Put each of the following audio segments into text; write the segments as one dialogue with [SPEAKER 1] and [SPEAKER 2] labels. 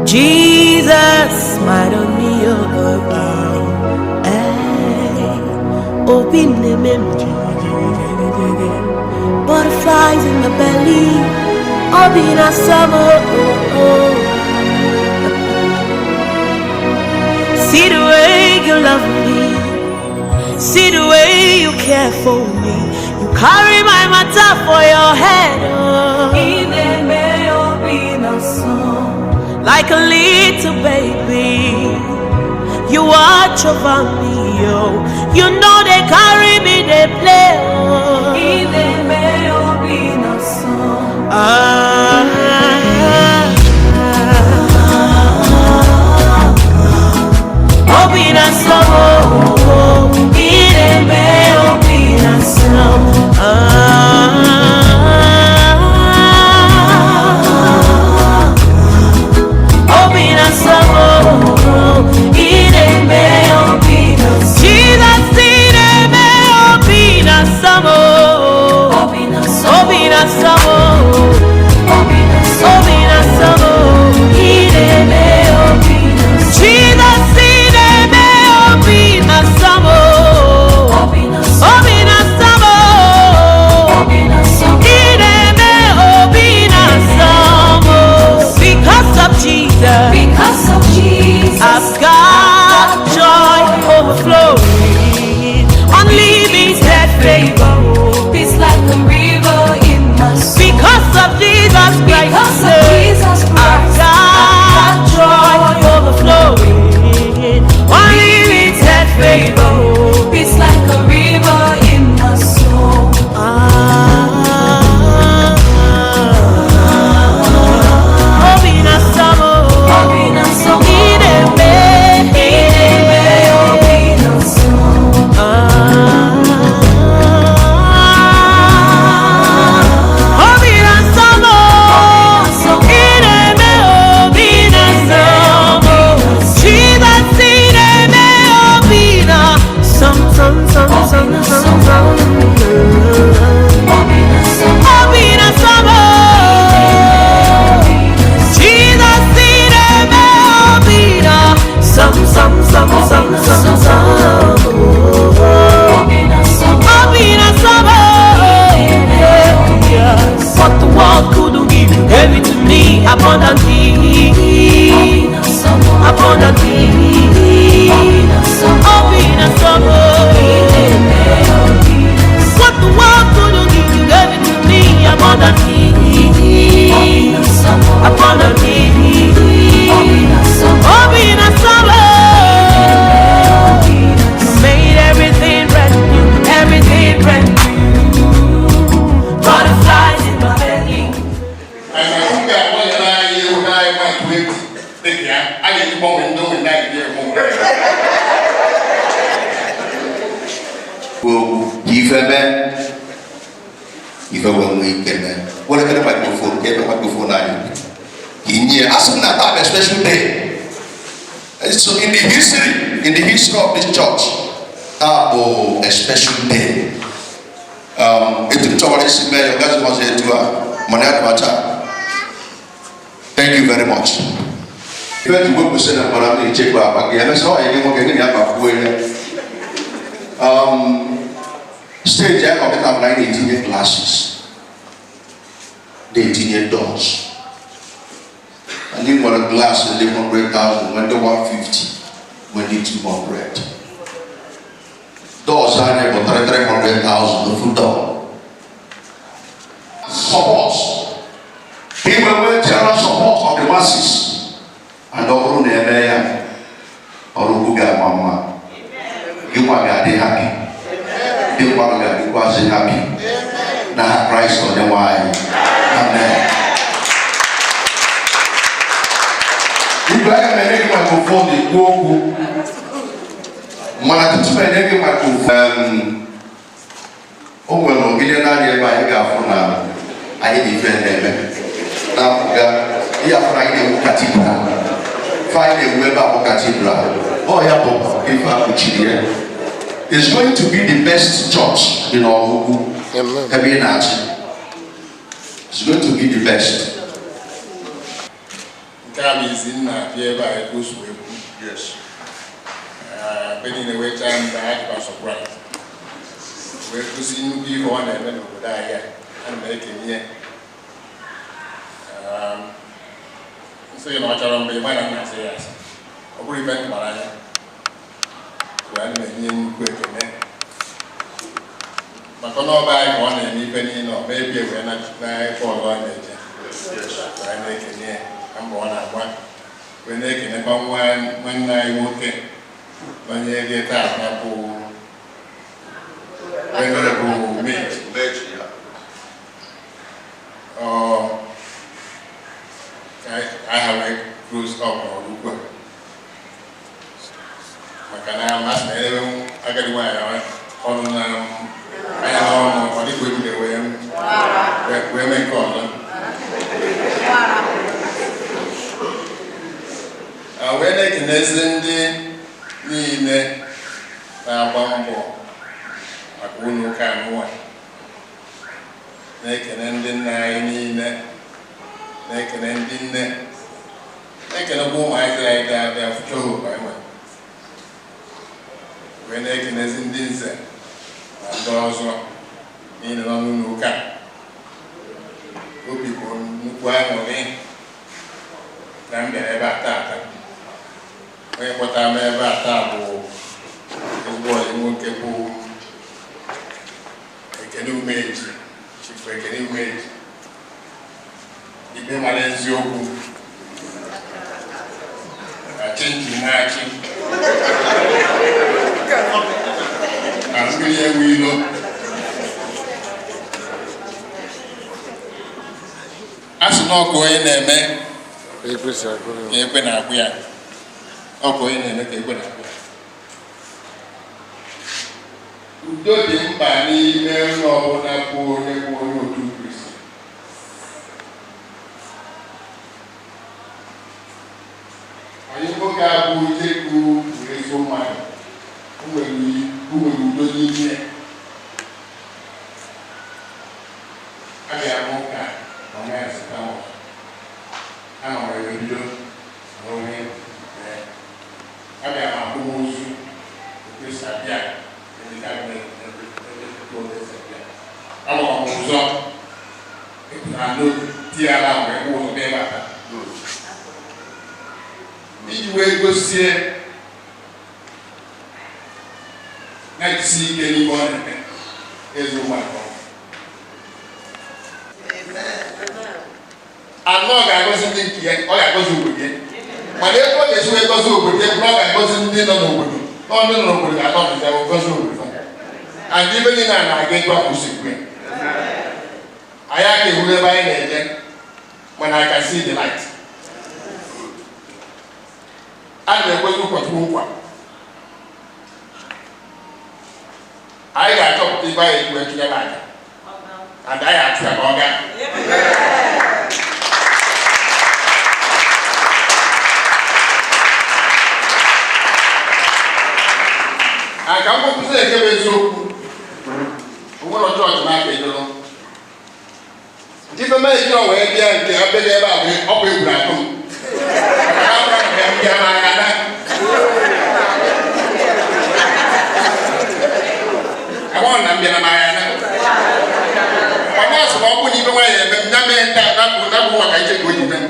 [SPEAKER 1] Jesus smiled on me, oh, oh, hey. Obi na-eme m jigijigijigi. Butterflies in my belly, obi na-asọ m, oh, oh. See the way you love me, see the way you care for me. You carry my matter for your head, oh.
[SPEAKER 2] Ị na-eme obi na-asọ.
[SPEAKER 1] Like a little baby. You watch over me, oh. You know they carry me, they play, oh.
[SPEAKER 2] Ị na-eme obi na-asọ.
[SPEAKER 1] Ah, obi na-asọ m, oh. Ị na-eme obi na-asọ m. Ah, obi na-asọ m, oh. Ị na-eme
[SPEAKER 2] Obi na-asọ.
[SPEAKER 1] Jesus, ị na-eme obi na-asọ m, oh.
[SPEAKER 2] Obi na-asọ.
[SPEAKER 1] Obi na-asọ m, oh.
[SPEAKER 2] Obi na-asọ.
[SPEAKER 1] Obi na-asọ m, oh.
[SPEAKER 2] Ị na-eme obi na-asọ.
[SPEAKER 1] Jesus, ị na-eme obi na-asọ m, oh.
[SPEAKER 2] Obi na-asọ.
[SPEAKER 1] Obi na-asọ m, oh.
[SPEAKER 2] Obi na-asọ.
[SPEAKER 1] Ị na-eme obi na-asọ m, oh. Because of Jesus,
[SPEAKER 2] Because of Jesus,
[SPEAKER 1] I've got joy overflowing, unlimited favor, oh.
[SPEAKER 2] Peace like a river in my soul.
[SPEAKER 1] Because of Jesus Christ,
[SPEAKER 2] Because of Jesus
[SPEAKER 1] I've
[SPEAKER 2] Christ,
[SPEAKER 1] got joy overflowing, unlimited favor, oh.
[SPEAKER 2] Peace like a river in my soul.
[SPEAKER 1] Ah, obi na-asọ m, oh.
[SPEAKER 2] Obi na-asọ m.
[SPEAKER 1] Ị na-eme,
[SPEAKER 2] Ị na-eme obi na-asọ.
[SPEAKER 1] Ah, obi na-asọ m, oh. Ị na-eme obi na-asọ m, oh. Jizọs, ị na-eme obi na-asọ m, sọ m, sọ m, sọ m, sọ m, sọ m.
[SPEAKER 2] Obi na-asọ m.
[SPEAKER 1] Obi na-asọ m, oh. Jesus ị na-eme obi na-asọ m, sọ m, sọ m, sọ m, sọ m, sọ m, oh.
[SPEAKER 2] Obi na-asọ m.
[SPEAKER 1] Obi na-asọ m, oh. Yeah. What the world couldn't give, you gave it to me abundantly,
[SPEAKER 2] Obi na-asọ m.
[SPEAKER 1] abundantly.
[SPEAKER 2] Obi na-asọ m.
[SPEAKER 1] Obi na-asọ m, oh.
[SPEAKER 2] Ị na-eme obi na-asọ m.
[SPEAKER 1] What the world couldn't give, you gave it to me abundantly,
[SPEAKER 2] Obi na-asọ m.
[SPEAKER 1] abundantly.
[SPEAKER 2] Obi na-asọ m.
[SPEAKER 1] Obi na-asọ m, oh.
[SPEAKER 2] Obi na-asọ
[SPEAKER 1] You made everything brand new, everything brand new. Butterflies in my belly.
[SPEAKER 3] Mana m ga-agbanyere anyị ewu n'anyị ma 20 dịka ya a ga-eji gbanwee ndị ogbenye anyị ga-enwe.
[SPEAKER 4] Okwu ka ife mee, ife wee nwee ike mee. Were kere microphone ka ebe microphone anyị ka inye ya. Asị m na taa bụ a special day. So in the history of this church, taa bụ a special day. Etu m chọwara isi mee ya, ọ gaghị ọzọ etu a, mana ya dịbacha. Thank you very much. Ife ji wepụsị na mkpara m na-echekwa akpa gị, emesịa ọ ya gị nwoke gị na ya gbakwuo ya. Stage anyị nọ kịta bụ na anyị na-etinye glasses, na-etinye doors. Anyị nwere glass ndị 100,000, nwee ndị 150, nwee ndị 200. Doors anyị bụ 300,000 ofu door. Support ka ị wee nwee general support of the masses, and ọ bụrụ na eme ya, ọrụ ukwu ga-ama mma, gị nwa ga-adị happy, ndị mmadụ ga-adịkwazị happy n'aha Kraịst onye nwe anyị, amen. Igwe, aga m enye gị microphone ekwu okwu, mana tutu m enye gị microphone, o nwere ogide n'anya ebe anyị ga-afụ na anyị na ife na-eme na-apụga ihe afụ na anyị na-ewu cathedral. Ife anyị na-ewu ebe a bụ cathedral. Ọ ya bụ ife a kpuchiri ya is going to be the best church in Oraukwu ebe ị na-achị. It's going to be the best.
[SPEAKER 3] Nke Ya bụ izi nna bịa ebe a ebe o si wee kwu. Mgbe niile wee chaa mgbe ha dịkwa surprise wee kụzi nnukwu ihe ọ na-eme n'obodo anyị a. Ana m ekenye ya. Nsị gị na ọ chọrọ mgbe ị mara nna asị ya asị ọ bụrụ ife ntụmara anya wee ana m enye nnukwu ekene maka na ọba anyị ka ọ na-eme ife niile ọ mee bie wee na ebe ọzọ ọ na-eje wee na-ekene ya na mbọ ọ na-agba wee na-ekenekwa nwanne anyị nwoke onye gị taa bụ Venerable Umeji. I have a close up n'ọrụ a maka na amasị na ebe agadi nwaanyị ọnụ na anya n'ọnụ ọ dịka ebule wee mee nke ọzọ. Wee na-ekenezi ndị niile na-agba mbọ maka ụlọ ụka anụwa, na-ekene ndị nna anyị niile, na-ekene ndị nne, na-ekenekwa ụmụazị anyị ga-abịa fụcha hope anyị nwere, wee na-ekenezi ndị nze na ndị ọzọ niile nọ n'ụlọ ụka. Obi bụ nnukwu aṅụrị na m bịara ebe a taata. Onye kpọtara m ebe a taa bụ ezigbo ọyị nwoke bụ Ekene Umeji, Chief Ekene Umeji. Ikpe mara eziokwu na chinchi na-achị na mmiri enwe ilo. A sị na ọkụ onye na-eme ka ekwe na-akwụ ya, ọkụ onye na-eme ka ekwe na-akwụ ya. Udo dị mkpa n'ime ụlọ ọbụla bụ onye bụ onye otu Kristi. Anyị nwoke abụ Icheku bụ ezigbo mmadụ, o nwere udo n'ime. A ga-amụ ụka na ọnwa ya sita a nọrọ ya ebido n'onwe a bịa ma akwamozu Kristi abịa. Alọ m ụzọ na di ala wee kwụ ụzọ bịa ebe a iji wee gosie na-ejisi ike n'ime ọ na-eme ezi ụmụaka. Anọ ga-agọzi ndị nke ya, ọ ga-agọzi obodo ya, mana ebe ọ ga-esi wee gọzi obodo ya bụ na ọ ga-agọzi ndị nọ n'obodo. Ndị nọ n'obodo ga-atọ ọdịda wee gọzi obodo ha. And ibe niile a na-aga etu ahụ si kwe. Anyị aka ehuru ebe anyị na-eje, mana I can see the light. A na-ekwezi ụkọchukwu nkwa anyị ga-achọpụta ibe anyị eji wee tụnyere aja, and anyị achụ ya ka ọ gaa. Aka mkpọpụta eke bụ eziokwu, onwere chọọchị n'aka ejoro ife mee ejiro wee bịa nke abịa ebe a bụ ọ bụ egwuru atụ m maka na abụrụ na ya bịa n'anya na agbọghọ na m bịara n'anya na ọ na-asụ na ọ bụ na ife nwaanyị eme m ya mee nta napụ maka ije ka o ji mee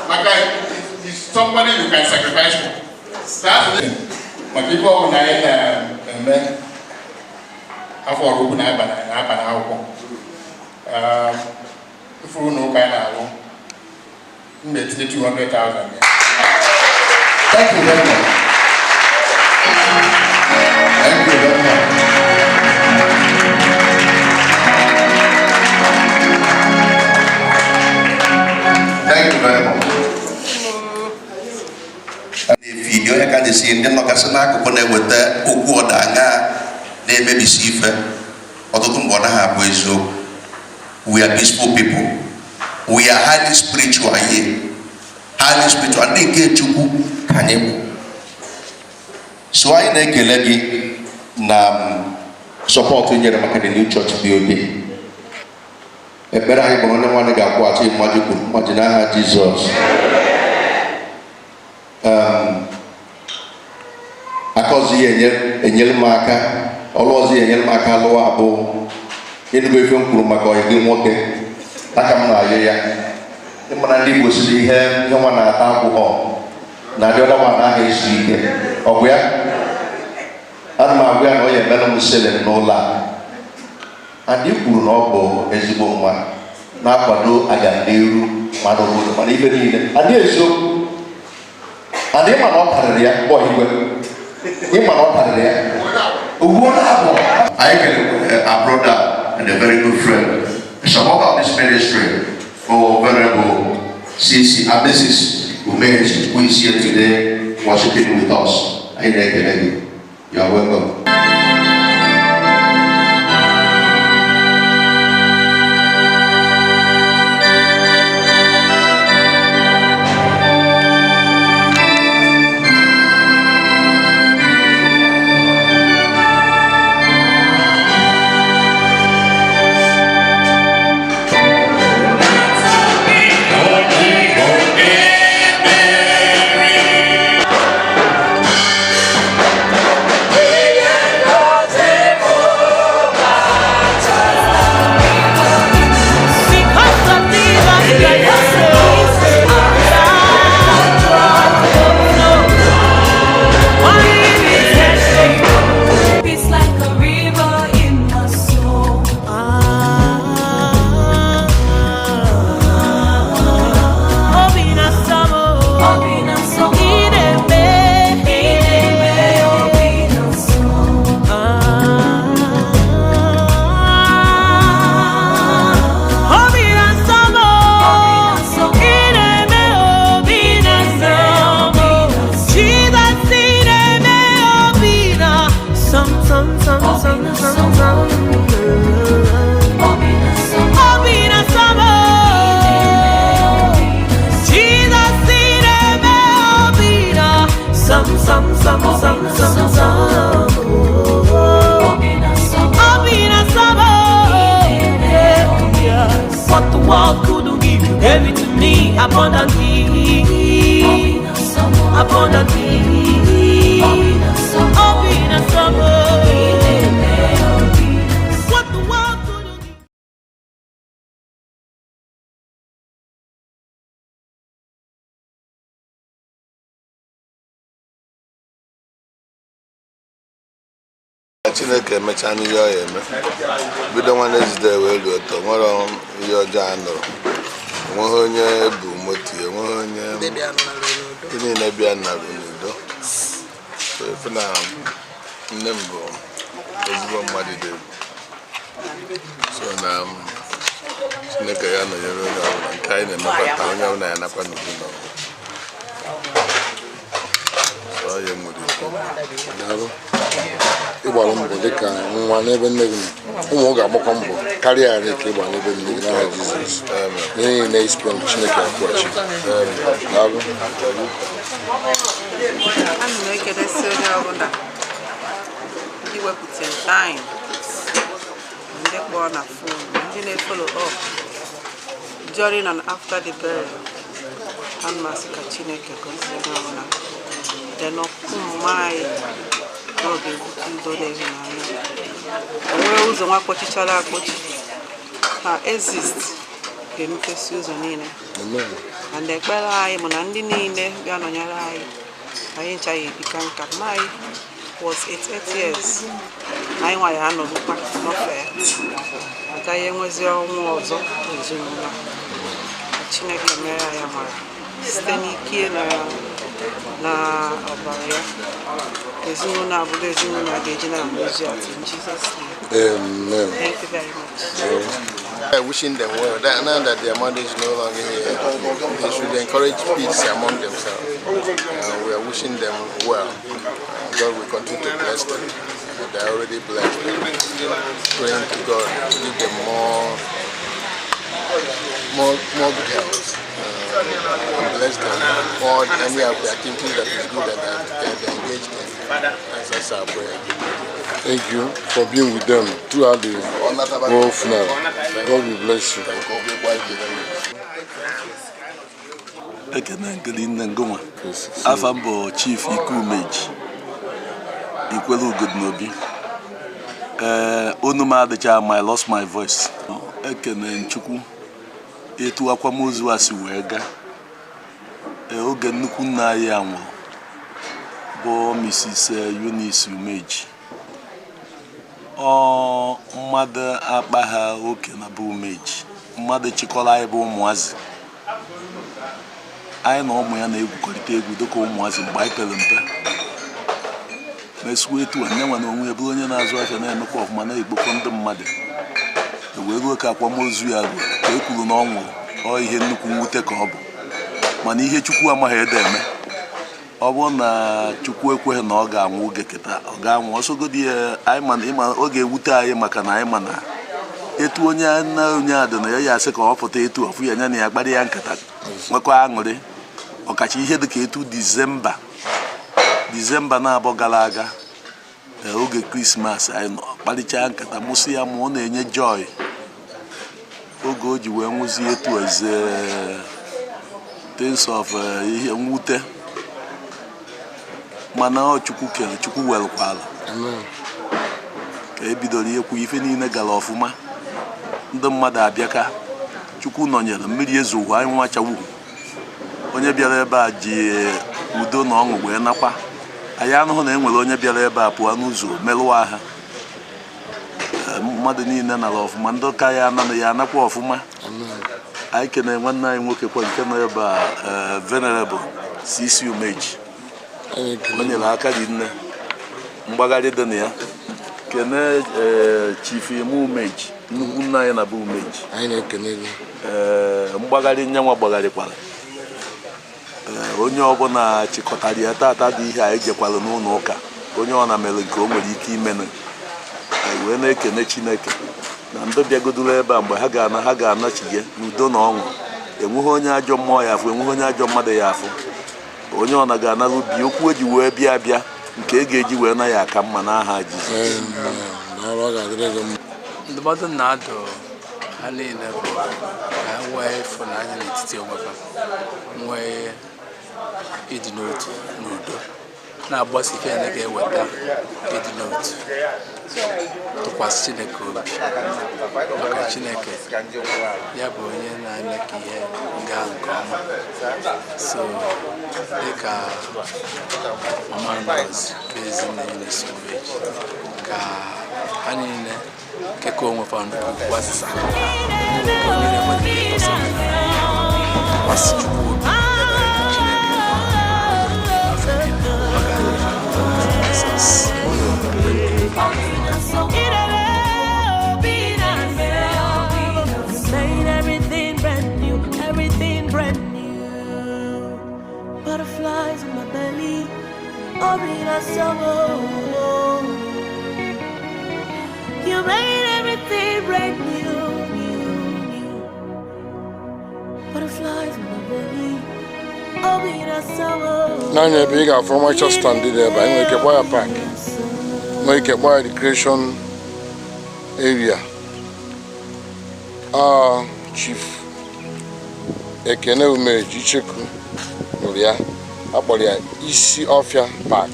[SPEAKER 3] maka is somebody you can sacrifice for. Maka ife ọbụla anyị na-eme afọ ọrụ ugwu na-aba n'akwụkwọ ifuru na ụka anyị na-alụ m na-etinye 200,000 ya.
[SPEAKER 4] Thank you very much. Thank you very much. Thank you very much. Na-efidi onye ka na-esi ndị nọgasị n'akụkụ na-eweta okwu ọdaṅa na-emebisi ife ọtụtụ mgbe ọ naghị abụ eziokwu. We are peaceful people. We are highly spiritual here. Highly spiritual. Ndị nke Chukwu ka anyị bụ. So anyị na-ekele gị na support i nyere maka the new church building. Ekpere anyị bụ na onye nwanne ga-akwụghachi mmaji kwuru mmaji n'aha Jizọs. Aka ọzọ ya enyere m aka, ọrụ ọzọ ya enyere m aka lụwa abụ ịnụgo ife m kwuru maka ọyị gị nwoke, aka m na-ayọ ya. Ịmara ndị Igbo siri ihe ihe nwa na-ata akwụkwọ na ndị ọda nwa anaghị ezu ike. Ọ bụ ya? Ana m agwa ya na ọ ya emere m selin n'ụlọ a. Anyị kwuru na ọ bụ ezigbo nwa na-akwado agamniru ma n'obodo mana ife niile. Adị eziokwu. Adị ịma na ọ karịrị ya kpọọ igwe. Ịma na ọ karịrị ya. Ugbu na-abụ. Anyị kelere our brother and a very good friend, a supporter of this ministry, for Venerable CC and Mrs. Umeji, who is here today worshiping with us. Anyị na-ekele gị. You are welcome.
[SPEAKER 2] It's like a river in my soul. Obi na-asọ m. Ị na-eme obi na-asọ m.
[SPEAKER 1] Obi na-asọ m. Ị na-eme obi na-asọ m. Jizọs, ị na-eme obi na-asọ m, sọ m, sọ m, sọ m, sọ m, sọ m.
[SPEAKER 2] Obi na-asọ m.
[SPEAKER 1] Obi na-asọ m. Jizọs, ị na-eme obi na-asọ m, sọ m, sọ m, sọ m, sọ m, sọ m.
[SPEAKER 2] Obi na-asọ m.
[SPEAKER 1] Obi na-asọ m. What the world couldn't give, you gave it to me abundantly.
[SPEAKER 2] Obi na-asọ m.
[SPEAKER 1] Abundantly.
[SPEAKER 2] Obi na-asọ m.
[SPEAKER 1] Obi na-asọ m.
[SPEAKER 2] Ị na-eme obi na-asọ m.
[SPEAKER 1] What the world couldn't give.
[SPEAKER 5] Chineke emechaa n'ihe ọ ya eme bido Wednesday wee ruo taa, nwere ihe ọjọọ a nụrụ, onweghị onye ebu moto ya, onweghị onye ndị niile bịa nara n'udo. So ife na nne m bụ ezigbo mmadụ dị egwu, so na Chineke ya nọnyere onye ọbụla nke anyị na-emekwa taa, onye ọbụla ya nakwa n'udo nọ. So ọ ya nwere ikwu.
[SPEAKER 3] Daalụ. Ịgbara mbọ dịka nwa n'ebe nne gị nọ, ụmụ ga-agbakwa mbọ karịa arị ka ịgba n'ebe nne gị n'aha Jizọs. Ihe niile ispend, Chineke akwụghachi. Daalụ.
[SPEAKER 6] Ana m ekelesi onye ọbụla ndị wepụtara time, ndị kpọọ na phone, ndị na-follow up during and after the burial. Ana m asị ka Chineke gọzie onye ọbụla. Then ọkụ mma anyị na ọ ga-ebute udo na ịhụnanya. O nwere ụzọ nwa kpọchichara akpọchi ha exist ga-emepesi ụzọ niile.
[SPEAKER 3] Amen.
[SPEAKER 6] And ekpere anyị bụ na ndị niile bịa nọnyere anyị, anyị ncha ya ebika nka. Mma anyị was 88 years, anyị nwa ya anọrụkwa nọfee, agaghị enwezi ọnwụ ọzọ n'ezinụlọ a. Ka Chineke mere anyị amara site n'ike na ọbara ya, ezinụlọ abụrụ ezinụlọ a ga-eji na ozu atụ. In Jesus' name.
[SPEAKER 3] Amen.
[SPEAKER 6] Thank you very much.
[SPEAKER 5] Wishing them well. Now that their mother is no longer here, they should encourage peace among themselves. We are wishing them well. God will continue to bless them. They are already blessed. Praying to God to give them more good health. Bless them. All any of the activities that is good that they engaged in. That's our prayer.
[SPEAKER 7] Thank you for being with them throughout the whole funeral. God will bless you.
[SPEAKER 8] Ekene nkele nne ngụnwa. Afa m bụ Chief Ikumeji Ikwelu Ugodinobi. Ee, onu m adịcha ma, I lost my voice. Ekene Chukwu etu akwamozu a si wee gaa. Ee, oge nnukwu nna anyị a nwụrụ bụ Mrs. Eunice Umeji, ọ mmadụ akpa ha oke na bụ Umeji, mmadụ chịkọrọ anyị bụ ụmụazị. Anyị na ụmụ ya na-egwukọrịta egwu dịka ụmụazị mgbe anyị pere mpe. Mesịkwa etu a nne nwa na onwe ya bụrụ onye na-azụ afịa, na-emekwa ọfụma, na-egbokọ ndị mmadụ. E wee ruo ka akwamozu ya ruo, ka e kwuru na ọ nwụrụ, ọ ihe nnukwu mwute ka ọ bụ. Mana ihe Chukwu amaghị ede eme, ọ bụrụ na Chukwu ekweghị na ọ ga-anwụ oge kịta ọ ga-anwụ ọsọgodi ya. Anyị ma ịma ọ ga-ewute anyị, maka na anyị ma na etu onye na onye a dị na ya, ya asị ka ọ pụta etu ọfụ ya, nya na ya kparịa ya nkata, nwekwa aṅụrị. Ọkacha ihe dịka etu Disemba na-abọ gara aga, oge Krismas, anyị nọ kparịchaa nkata, mụsị ya ma ọ na-enye joy. Oge o ji wee nwụzie etu eze, things of ihe mwute, mana ọ Chukwu kere, Chukwu welụkwala. Ka e bidoro ikwu, ife niile gara ọfụma, ndị mmadụ abịaka, Chukwu nọnyere, mmiri ezoghị, anyị nwachawuhu. Onye bịara ebe a ji udo na ọṅụ wee nakwa. Anyị anụghị na e nwere onye bịara ebe a pụọ n'ụzọ merụọ ha. Mmadụ niile nara ọfụma, ndị ụka ya anaghị ya anakwa ọfụma. Anyị kenere nwanne anyị nwoke kwa nke nọ ebe a, Venerable CC Umeji. O nyere aka dị nne mgbagharị dị na ya. Kene Chief Emu Umeji, nnukwu nna anyị na bụ Umeji.
[SPEAKER 7] Anyị na-ekene gị.
[SPEAKER 8] Ee, mgbagharị nyanwa gbagharịkwara. Ee, onye ọbụla chịkọtara ya tata dị ihe anyị jekwara n'ụlọ ụka, onye ọ na mere nke o nwere ike imenụ. Anyị wee na-ekene Chineke na ndị bịagodoro ebe a, mgbe ha ga-ana, ha ga-anachige n'udo na ọṅụ. Enweghị onye ajọ mmụọ ya afụ, enweghị onye ajọ mmadụ ya afụ. Onye ọ na ga-anara ubi okwu eji wee bịa bịa nke e ga-eji wee na ya aka mma n'aha Jizọs.
[SPEAKER 7] Daalụ, ọ ga-adịrị gị mma.
[SPEAKER 9] Ndụmọdụ m na-adụ ha niile bụ ka ha nwee ịfụnanya n'etiti onwe ha, nwee ịdị n'otu n'udo, na-agbasi ike na ga-eweta ịdị n'otu, tụkwasị Chineke obi, maka Chineke ya bụ onye na-eme ka ihe gaa nke ọma. So dịka Mama Ngozi bụ ezinne Eunice Umeji, ka ha niile kekọọ onwe fa nnukwu asịsa ka onye na-enweghị ike ịtọsa, tụkwasị Chukwu obi, dabere na Chineke afọ niile, ọ ga-adịrị ha mma. Jizọs.
[SPEAKER 1] Made everything brand new, everything brand new. Butterflies in my belly, oh, summer. You made everything brand new, new, new. Butterflies in my belly, oh, summer.
[SPEAKER 7] N'anya ebe ị ga-afụ ọmarịcha stand dị ebe a, nwere ike kpọọ ya park, nwere ike kpọọ ya recreation area. A Chief Ekene Umeji Icheku nụrụ ya, akpọrọ ya Isi Ọfịa Park.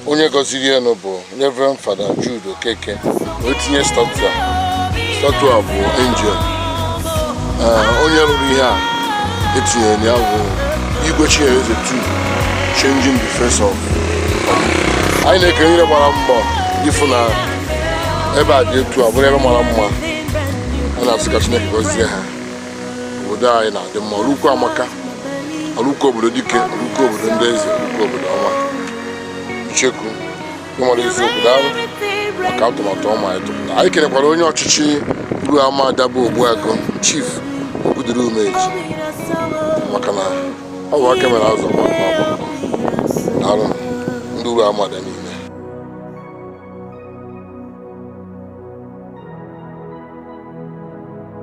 [SPEAKER 7] Onye gọziri enu bụ Reverend Father Jude Okeke, wee tinye statue a. Statue a bụ angel. Ee, onye rụrụ ihe a etinyere na ya bụ Igwe Chinyereze 2, changing the face of anyị. Na-ekele ihe gbara mbọ ịfụ na ebe a dị etu a bụrụ ebe mara mma. A na-asị ka Chineke gọzie ha. Obodo anyị na-adị mma. Ọlụkwu amaka, Ọlụkwu obodo dike, Ọlụkwu obodo ndị eze, Ọlụkwu obodo ọma. Icheku ịmara eziokwu, daalụ maka atụmatụ ọma anyị tụpụta. Anyị kelekwara onye ọchịchị ruo ama adaba Ogbuagụ, Chief Okwudiri Umeji, maka na ọ bụ aka mere azụ. Daalụ ndị uru amada niile.